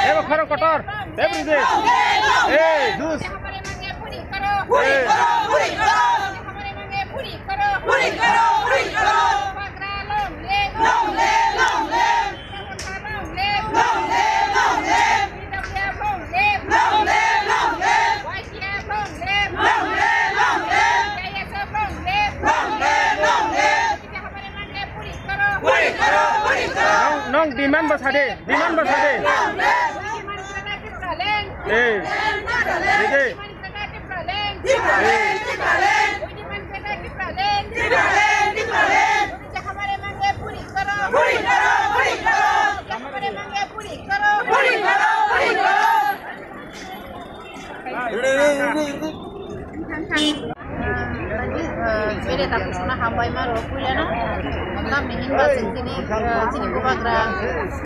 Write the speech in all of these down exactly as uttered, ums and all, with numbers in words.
Ebo kharo kotor. Ebo ride. Ei, dus. Ei. Nong, nong demand bo sade, demand bo sade. Eh, dede. Bere takusuna hambai ma rok puilano. Tamni hinba chwng tini, eh, chini bubagra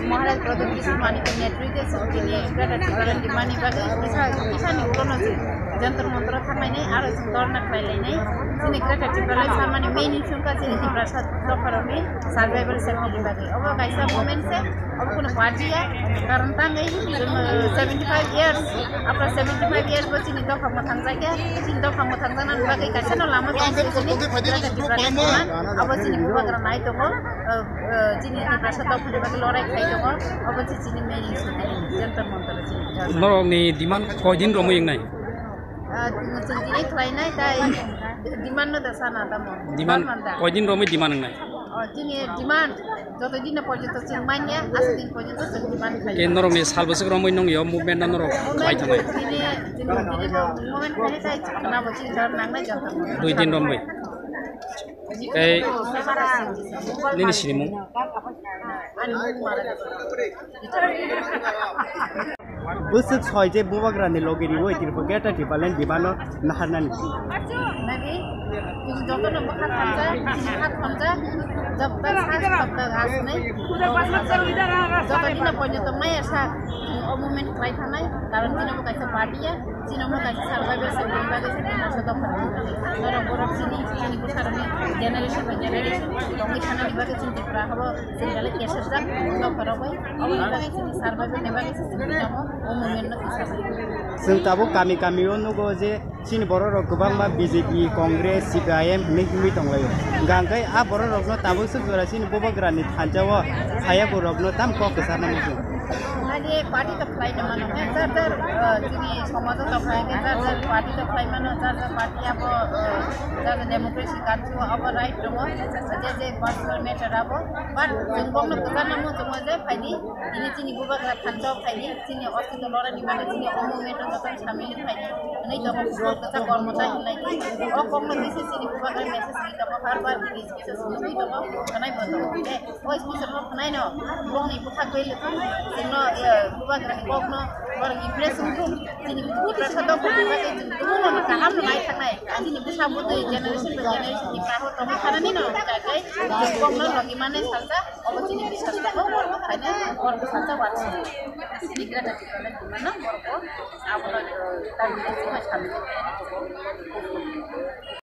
Maharaj Pradyut Kishore Manikni netrite chwng tini Greater Tipraland dimani bagwi kisa, kisani ulono chwng Jantar Mantar thangnai aro chwng dorna khlai lainai. Chini Greater Tipraland samani main issue wngkha chini Tiprasa dopharokni survival safety ni bagwi. Obo kaisa movement se. Obo kunu party ya, karon tangwi, um, seventy five years, after seventy five years bo chini dopha mwthang jakya, chini dopha mwthang jaknani bagwi kaisa no lama tong se chini, Greater Tipraland abo chini bubagra nai tongo, uh, uh, chini Tiprasa dophani bagwi lorai khai tongo, obo se chini main issue, Jantar Mantar chini. Norokni demand koidin romwi wngnai? Ah, chwng tini khlainai tai demand no da sana tamo. Demand, demand da. Koidin romwi demand wngnai? Oh, chini demand joto din porjonto chwng manya, aswk din porjonto chwng demand khlai. Ke norokni sal bwswk romwi nongyo movement na norok khlai thangnai? Chini, chini, chini bo movement khlai tai chwng na bo chini dor nangnai joto. Dui din romwi. Tei nini sinimung? Bwswk soi je bubagrani logi riwi Tripura Greater Tipraland dimano naharnani. Nagi, chwng jotono bwkha thansa, chini kha thansa, jab tak saas tab tak aas nei. Joto dina porjonto maya sa, chwng o movement khlai thangnai, karon chini bo kaisa party ya. Chini omo kaisa survival safety ni bagwi se chini aswk dopha rok. Norok borok chini, chini bwsarokni generation by generation tongwi thanani bagwi chini Tripura habo chini belai kesajak dopha rok bai. Oboni bagwi chini survival ni bagwi se chini tamo o movement no kisa bai. Chwng tabuk kami kami o nugo je chini borok rok kwbangma B J P, Congress, C P I M hinwi himwi tonglaio. Hwnkha hwnkhe a borok rokno tabuk swk jora chini bubagrani thansa o phaiya borokno tam kok kwcharnani chwng. Ani party to khlai no mano, hwnkhe jar jar, uh, chini somajo tongkha, hwnkhe jar jar party to khlai mano, jar jar party abo, uh, jar jar democracy country o abo right tongo, je je personal matter abo, but chwng bokno kwcharna muchungo je phaidi, tini chini bubagra thansa o phaidi, chini ostito lorani bagwi chini o movement o joto samil phaidi, hwnwi tongo, kok kwchak kormo ta hinlai di, o kokno twi se chini bubagra message ri tongo, har bar Speech o swnwi tongo, khwnai bo tongo. Tei o speech o khwnaino, bongni bwkhak belwi thung, chwngno, eh, bubagrani kokno borok impress wng thung. Chini Tiprasa dophani bagwi chwng tongmani kaham no naithaknai. Chini bwsa bwtwi generation by generation ni kaham tongwi thanani no, tei chwng kokno logi mannai salsa, obo chini bwsa sabo borok khainai, borok salsa wansuknai. Chini Greater Tipraland dimano borok abono, eh, tamni chini salsa.